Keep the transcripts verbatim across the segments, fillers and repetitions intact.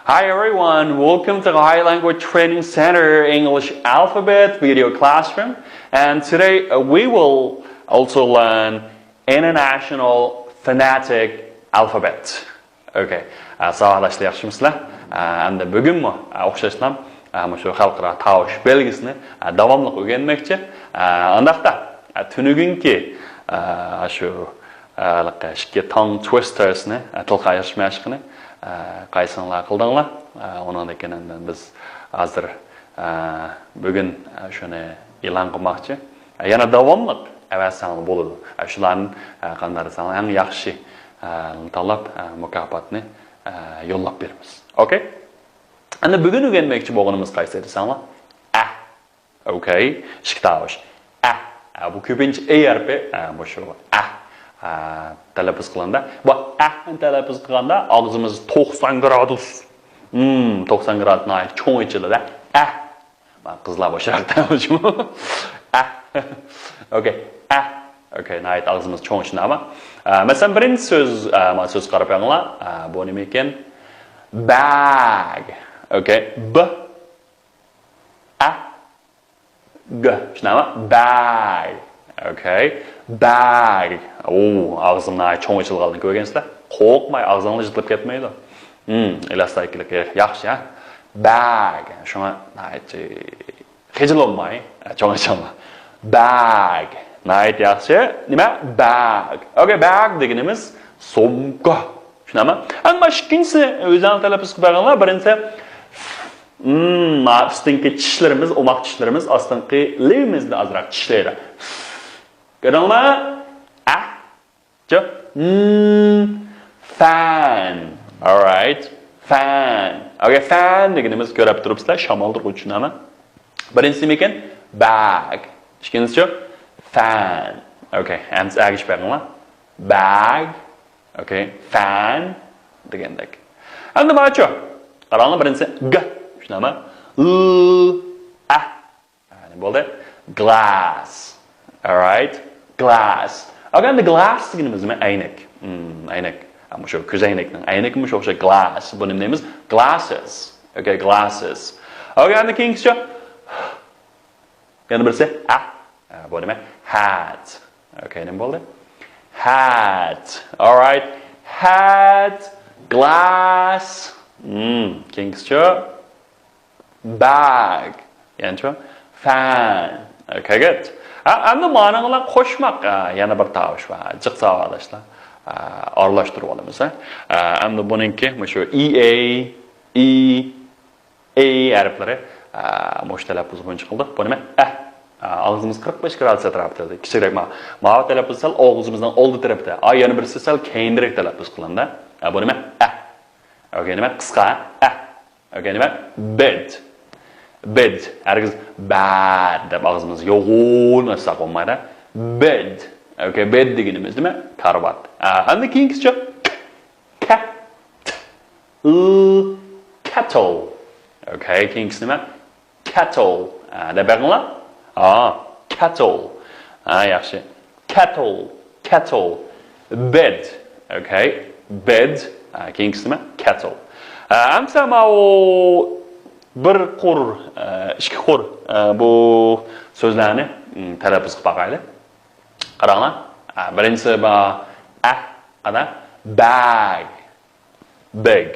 Hi everyone, welcome to the High Language Training Center English Alphabet Video Classroom. And today uh, we will also learn International Phonetic Alphabet. Okay. ئە، ساۋاقداشلار، ياخشىمۇسىلەر؟ ئە، ئەمدى بۈگۈنمۇ، ئە، ئوخشاشلا، ئە، مۇشۇ خەلقئارا تاۋۇش بەلگىسىنى، ئە، داۋاملىق ئۆگەنمەكچى. ئە، ئانداقتا، ئە، تۈنۈگۈنكى، ئە، شۇ، ئە، ھېلىقى ئىككى tongue twistersنى، ئە، تىلغا ئايرىش مەشقىنى، ئە، قايسىڭلار قىلدىڭلار؟ ئە، ئۇنىڭدىن كېيىن ئەمدى بىز ھازىر، ئە، بۈگۈن، ئە، شۇنى ئېلان قىلماقچى. ئە، يەنە داۋاملىق ئەۋەتسەڭلار بولىدۇ. ئە، شۇلارنى، ئە، قانداق دېسەڭلار، ئەڭ ياخشى، ئە، تاللاپ، ئە، مۇكاپاتنى، ئە، يوللاپ بېرىمىز. ئوكەي؟ ئەمدى بۈگۈن ئۆگەنمەكچى بولغىنىمىز قايسى دېسەڭلار؟ ئە. ئوكەي. ئىككى تاۋۇش. ئە. ئە، بۇ كۆپىنچە ئە ھەرپى. ئە، مۇشۇ ئە. ئە، تەلەپپۇز قىلغاندا. بۇ ئەنى تەلەپپۇز قىلغاندا ئاغزىمىز توقسان گرادۇس. ھىم، توقسان گرادۇس ناھايىتى چوڭ ئېچىلىدۇ. ئە. ما، قىزلار بوشراق تەۋۇشمۇ؟ ئە. ئوكەي. ئە. ئوكەي، ناھايىتى ئاغزىمىز چوڭ ئېچىلىدۇ ئەمما. ئە، مەسىلەن، بىرىنچى سۆز، ئە، ما سۆز قاراپ بېقىڭلار. ئە، بۇ نېمە ئىكەن؟ Bag. ئوكەي. ب. ئە. G. شۇنداقمۇ؟ Bag. ئوكەي. Bag. ئۇ، ئاغزىم ناھايىتى چوڭ ئېچىلغانلىقىنى كۆرگەنسىلەر. قورقماي، ئاغزىڭلار يىرتىلىپ كەتمەيدۇ. ھىم، ئېلاستىكىلىكى ياخشى، ھە؟ Bag. شۇڭا ناھايىتى خىجىل بولماي، چوڭ ئېچىڭلار. Bag. ناھايىتى ياخشى. نېمە؟ Bag. ئوكەي، bag دېگىنىمىز سومكا. شۇنداقمۇ؟ ئەمما ئىككىنچىسى، ئۆزۈڭلار تەلەپپۇز قىلىپ بەرگەنلەر. بىرىنچىسى، ھىم، ما ئۈستۈنكى چىشلىرىمىز، ئوماق چىشلىرىمىز ئاستىنقى لېۋىمىزنى ئازراق چىشلەيدۇ. كۆردۈڭلارمۇ؟ ئە. چۇ؟ ھىم، fan. Alright. Fan. ئوكەي، fan دېگىنىمىز كۆرۈپ تۇرۇپسىلەر، شامالدۇر، شۇنداقمۇ؟ بىرىنچىسى نېمىكەن؟ Bag. ئىككىنچىسىچۇ؟ Fan. ئوكەي، ئەمدى ئەگىشىپ بېقىڭلار. Bag. ئوكەي، fan دېگەندەك. ئەمدى ماچۇ. قاراڭلار، بىرىنچىسى G. شۇنداقمۇ؟ L. ئە. نېمە بولدى؟ Glass. Alright. Glass. ئوكەي، ئەمدى glass دېگىنىمىز نېمە؟ ئەينەك. ھىم، ئەينەك. ھە، مۇشۇ كۆز ئەينەكنىڭ ئەينىكى مۇشۇ ئوخشاش glass. بۇنى نېمە دەيمىز؟ Glasses. ئوكەي، glasses. ئوكەي، ئەمدى كېيىنكىسىچۇ؟ يەنە بىرسى، ئە. ئە، بۇ نېمە؟ Hat. ئوكەي، نېمە بولدى؟ Hat. Alright. Hat, glass. ھىم، كېيىنكىسىچۇ؟ Bag. يەنىچۇ؟ Fan. ئوكەي، good. ئە، ئەمدى مانىڭلار قوشماق. ئە، يەنە بىر تاۋۇش بار. جىق ساۋاقداشلار. ئە، ئارىلاشتۇرۇپ ئالىمىز، ھە. ئە، ئەمدى بۇنىڭكى مۇشۇ E A، E، ئەي ھەرپلىرى، ئە، مۇشۇ تەلەپپۇز بويىچە قىلدۇق. بۇ نېمە؟ ئە. ئە، ئاغزىمىز قىرىق بەش گرادۇس ئەتراپىدا. كىچىكرەك ما-، ماۋۇ تەلەپپۇز سەل ئاغزىمىزنىڭ ئالدى تەرەپتە. ئا، يەنە بىرسى سەل كەينىرەك تەلەپپۇز قىلىندا. ئە، بۇ نېمە؟ ئە. ئوكەي، نېمە؟ قىسقا. ئە. ئوكەي، نېمە؟ Bed. Bed. ھەرگىز bad دەپ ئاغزىمىز يوغان ئاچساق بولمايدۇ. Bed. ئوكەي، bed دېگىنىمىز نېمە؟ كارىۋات. ئە، ئەمدى كېيىنكىسىچۇ؟ Cat. L. Kettle. ئوكەي، كېيىنكىسى نېمە؟ Kettle. ئە، دەپ بېقىڭلار. ئا، kettle. ئا، ياخشى. Kettle. Kettle. Bed. ئوكەي. Bed. ئا، كېيىنكىسى نېمە؟ Kettle. ئا، ئەمسە ماۋۇ بىر قۇر، ئا، ئىككى قۇر، ئا، بۇ سۆزلەرنى، م، تەلەپپۇز قىلىپ باقايلى. قاراڭلار. ئا، بىرىنچىسى بار. ئە، ئانا. Bag. Big.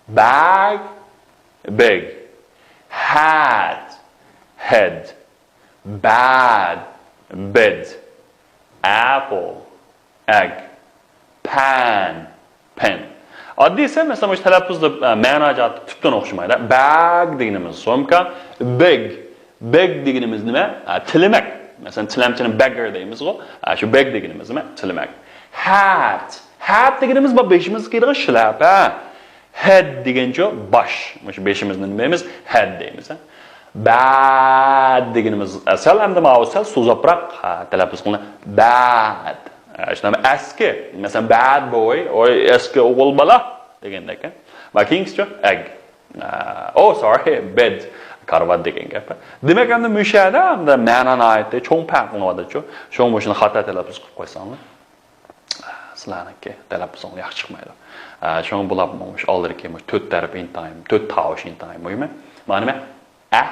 Bag. Big. Hat. Head. Bad. Bed. Apple. Egg. Pan. Pen. ئاددىيسى، مەسىلەن، مۇشۇ تەلەپپۇزدا، ئە، مەنا جەھەتتە تۈپتىن ئوخشىمايدۇ. Bag دېگىنىمىز سومكا، big. Big دېگىنىمىز نېمە؟ ئە، تىلىمەك. مەسىلەن، تىلەمچىنى beggar دەيمىزغۇ. ئە، شۇ bag دېگىنىمىز نېمە؟ تىلىمەك. Hat. Hat دېگىنىمىز بۇ بېشىمىزغا كىيىدىغان شىلەپە. Head دېگەنچۇ باش. مۇشۇ بېشىمىزنى نېمە دەيمىز؟ Head دەيمىز. Bad دېگىنىمىز، ئە، سەل ئەمدى ماۋۇ سەل سوزۇقراق، ھە، تەلەپپۇز قىلىنىدۇ. Bad. ئە، شۇنداقمۇ ئەسكى. مەسىلەن، bad boy، ئوي، ئەسكى ئوغۇل بالا دېگەندەك، ھە. ۋە كېيىنكىسىچۇ؟ Egg. ئە، oh, sorry, bed. كارىۋات دېگەن گەپ. دېمەك، ئەمدى مۇشۇ يەردە ئەمدى مەنا ناھايىتى چوڭ پەرقلىنىۋاتىدۇ. شۇڭا مۇشۇنى خاتا تەلەپپۇز قىلىپ قويساڭلار. سىلەرنىڭكى تەلەپپۇزۇڭلار ياخشى چىقمايدۇ. ئە، شۇڭا بۇلار مۇشۇ ئالدىدىكى مۇشۇ تۆت تەرىپى ئىنتايىن، تۆت تاۋۇش ئىنتايىن مۇھىم. مانا نېمە؟ ئە،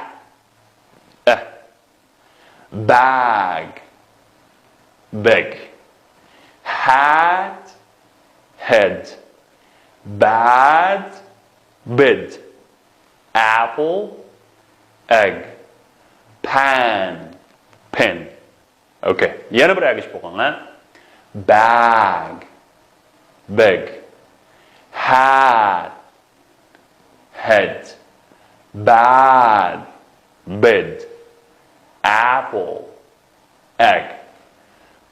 ئە. Bag. Big. Hat. Head. Bad. Bid. Apple. Egg. Pan. Pin. Okay. يەنە بىر ئەگىشىپ ئوقۇڭ، ھە؟ Bag. Big. Hat. Head. Bad. Bid. Apple. Egg.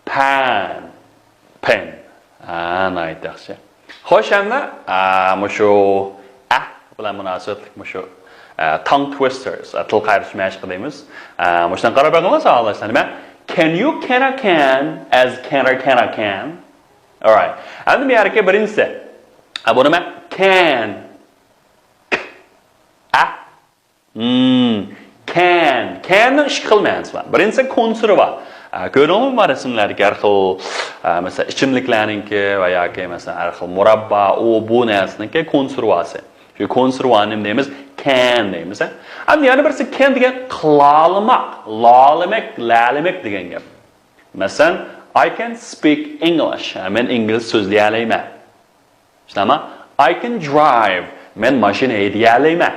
Pan. Pin. ھە، ناھايىتى ياخشى. خوش، ئەمدى، ئە، مۇشۇ ئە بىلەن مۇناسىۋەتلىك مۇشۇ، ئە، tongue twisters، ئە، تىل قايرىتىش مەشىقى دەيمىز. ئە، مۇشۇنى قاراپ بېقىڭلار، ساۋاقداشلار. نېمە؟ Can you can I can as can I can I can? Alright. ئەمدى بۇ يەردىكى بىرىنچىسى. ئە، بۇ نېمە؟ Can. ئە. Hmm. Can. Can نىڭ ئىككى خىل مەنىسى بار. بىرىنچىسى كونسېرۋا. ئە، كۆردۈڭمۇ ما رەسىملەردىكى ھەر خىل، ئە، مەسىلەن، ئىچىملىكلەرنىڭكى ۋە ياكى، مەسىلەن، ھەر خىل مۇراببا، ئۇ، بۇ نەرسىنىڭكى كونسېرۋاسى. شۇ كونسېرۋانى نېمە دەيمىز؟ Can دەيمىز، ھە؟ ئەمدى يەنە بىرسى can دېگەن قىلالىماق، لالىمەك، لەلىمەك دېگەن گەپ. مەسىلەن، I can speak English. مەن ئىنگلىز سۆزلىيەلەيمەن. شۇنداقمۇ؟ I can drive. مەن ماشىنا ھەيدىيەلەيمەن.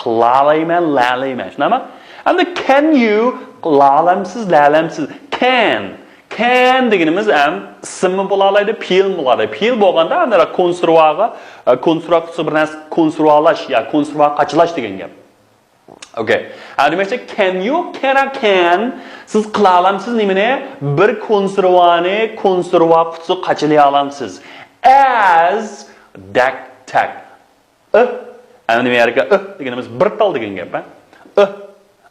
قىلالايمەن، لەلەيمەن. شۇنداقمۇ؟ ئەمدى can you قىلالامسىز، لەلەمسىز؟ Can. Can دېگىنىمىز ھەم ئىسىممۇ بولالايدۇ، پېئىلمۇ بولالايدۇ. پېئىل بولغاندا ئاندىن كونسېرۋاغا، ئە، كونسېرۋا قۇتىسىغا بىر نەرسە كونسېرۋالاش يا كونسېرۋا قاچىلاش دېگەن گەپ. Okay. ھە، دېمەكچى، can you، can I can، سىز قىلالامسىز نېمىنى؟ بىر كونسېرۋانى كونسېرۋا قۇتىسىغا قاچىلىيالامسىز؟ As، دەك، تەك. ئىھ. ئەمدى بۇ يەردىكى ئىھ دېگىنىمىز بىر تال دېگەن گەپ، ھە؟ ئىھ.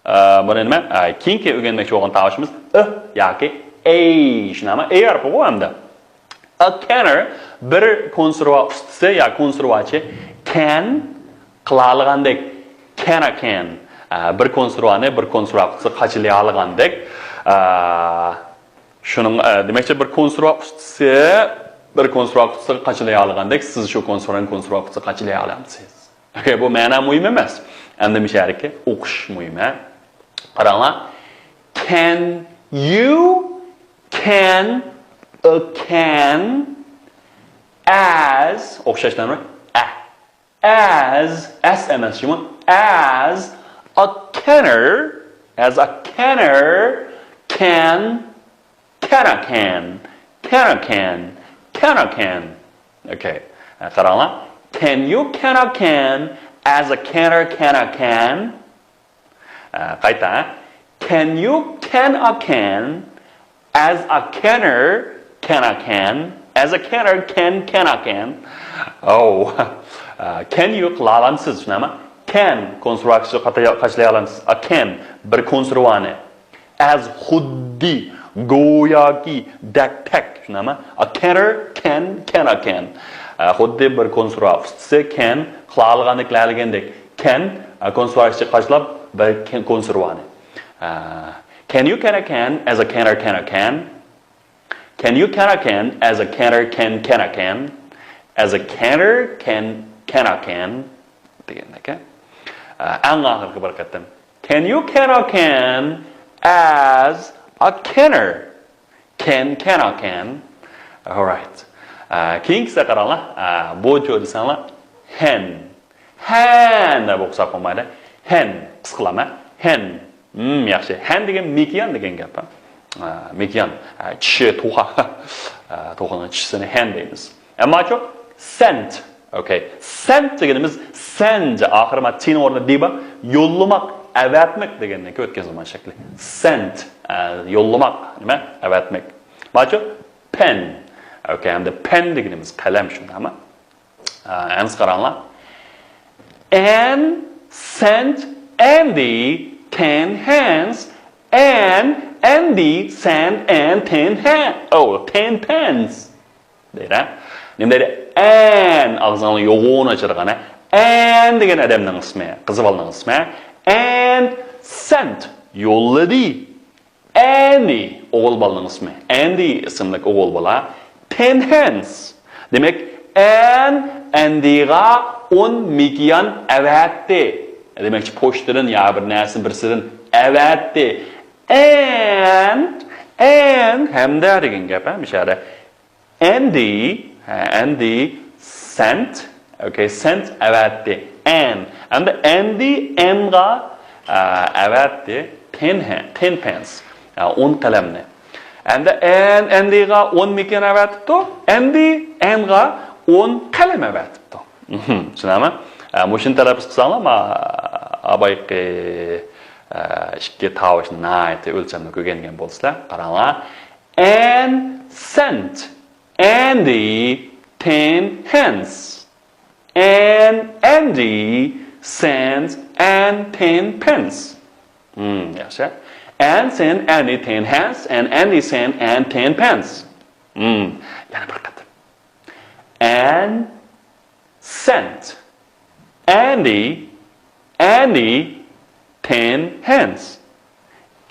ئە، بۇنى نېمە؟ ئە، كېيىنكى ئۆگەنمەكچى بولغان تاۋۇشىمىز ئىھ ياكى ئەي. شۇنداقمۇ؟ ئەي ھەرپىغۇ ئەمدى. A canner، بىر كونسېرۋا ئۇستىسى يا كونسېرۋاچى، can، قىلالىغاندەك، can I can. ئە، بىر كونسېرۋانى بىر كونسېرۋا قۇتىسىغا قاچىلىيالىغاندەك. ئە، شۇنىڭ، ئە، دېمەكچى، بىر كونسېرۋا ئۇستىسى بىر كونسېرۋا قۇتىسىغا قاچىلىيالىغاندەك، سىز شۇ كونسېرۋانى كونسېرۋا قۇتىسىغا قاچىلىيالامسىز؟ Okay، بۇ مەنا مۇھىم ئەمەس. ئەمدى مۇشۇ يەردىكى ئوقۇش مۇھىم، ھە؟ قاراڭلار. Can you، can، a can، as، ئوخشاشلارمۇ؟ ئە. As، ئەس ئەمەس جۇمۇ. As a canner، as a canner can، can I can، can I can، can I can. Okay. قاراڭلار. Can you can I can as a canner can I can. ئە، قايتا. Can you can I can as a canner can I can as a canner can can I can. Oh. ئە، can you قىلالامسىز، شۇنداقمۇ؟ Can كونسېرۋا قاچىلايالامسىز. A can بىر كونسېرۋانى. As خۇددى، گوياكى، دەك تەك، شۇنداقمۇ؟ A canner can can I can. ئە، خۇددى بىر كونسېرۋا ئۇستىسى can قىلالىغاندەك، لەلىگەندەك. Can، ئە، كونسېرۋا ئىچىگە قاچىلاپ بىر كەن-، كونسېرۋانى. ئە، can you can I can as a canner can I can. Can you can I can as a canner can can I can. As a canner can can I can. دېگەندەك، ئە. ئە، ئەڭ ئاخىرقى بىر قېتىم. Can you can I can as a canner. Can can I can. Alright. ئە، كېيىنكىسىگە قاراڭلار. ئە، بۇ چۆ دېسەڭلار. Hen. Hen دەپ ئوقۇساق بولمايدۇ. Hen. قىسقىلام، ھە؟ Hen. Hmm، ياخشى. Hen دېگەن مېكىيان دېگەن گەپ، ھە؟ ئە، مېكىيان. ئە، چىشى توخۇ. ئە، توخۇنىڭ چىشىسىنى hen دەيمىز. ئەمماچۇ، send. Okay. Send دېگىنىمىز send. ئاخىرى ما تىنىڭ ئورنىدا دى بار. يوللىماق، ئەۋەتمەك دېگەندىن كېيىن ئۆتكەن زامان شەكلى. Send. ئە، يوللىماق. نېمە؟ ئەۋەتمەك. ماچۇ، pen. Okay. ئەمدى pen دېگىنىمىز قەلەم، شۇنداقمۇ؟ ئە، ئەمسە قاراڭلار. Anne sent Andy ten hens. Anne، Andy sent Anne ten hen-، oh، ten pens. دەيدۇ. نېمە دەيدۇ؟ Anne، ئاغزىڭنى يوغان ئاچىدىغان، ھە؟ Anne دېگەن ئادەمنىڭ ئىسمى، قىز بالىنىڭ ئىسمى. Anne sent، يوللىدى. Andy، ئوغۇل بالىنىڭ ئىسمى. Andy ئىسىملىك ئوغۇل بالا ten hens. دېمەك، ئەن ئەندىغا ئون مىكيان ئەۋەتتى. دېمەكچى، پوچتىدىن يا بىر نەرسىنى بىرسىدىن ئەۋەتتى. And، and ھەمدە دېگەن گەپ، ھە، مۇشۇ يەردە. ئەندى، ھە، ئەندى sent، okay، sent ئەۋەتتى. An، ئەمدى ئەندى ئەنغا، ئە، ئەۋەتتى. Ten، ھە، ten pence، ئە، ئون قەلەمنى. ئەمدى ئەن ئەندىغا ئون مىكيان ئەۋەتىپتۇ. ئەندى ئەنغا ئون قەلەم ئەۋەتىپتۇ. مهم، چۈشىنەمەن. ئە، مۇشۇنى تەلەپپۇز قىلساڭلار، ما، ئابايقى، ئە، ئىككى تاۋۇشنى ناھايىتى ئۆلچەملىك ئۆگەنگەن بولىسىلەر. قاراڭلار. And sent Andy ten hens. And Andy sent Ann ten pence. Hmm, ياخشى. And sent Andy ten hens and Andy sent Ann ten pence. Hmm, يەنە بىر قېتىم. And sent Andy, Andy ten hens.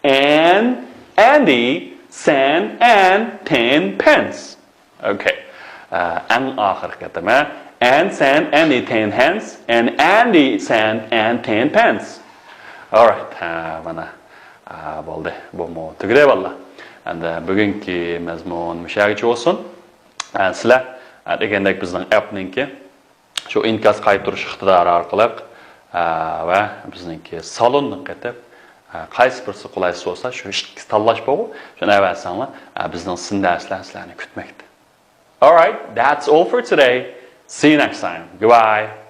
And Andy sent Ann ten pence. Okay. ئەڭ ئاخىرقى قېتىم، ھە. And sent Andy ten hens and Andy sent Ann ten pence. Alright. ھە، مانا. ئە، بولدى. بۇمۇ تۈگىدى، بالىلار. ئەمدى بۈگۈنكى مەزمۇن مۇشۇ يەرگىچە بولسۇن. ئە، سىلەر، ئە، دېگەندەك بىزنىڭ ئەپنىڭكى شۇ ئىنكاس قايتۇرۇش ئىقتىدارى ئارقىلىق، ئە، ۋە بىزنىڭكى سالوندىن قېتىپ، ئە، قايسى بىرسى قولايسىز بولسا، شۇ ئىككىسى تاللاش بولغۇ، شۇنى ئەۋەتسەڭلار، ئە، بىزنىڭ سىن دەرسلەر سىلەرنى كۈتمەكتە. Alright, that's all for today. See you next time. Goodbye.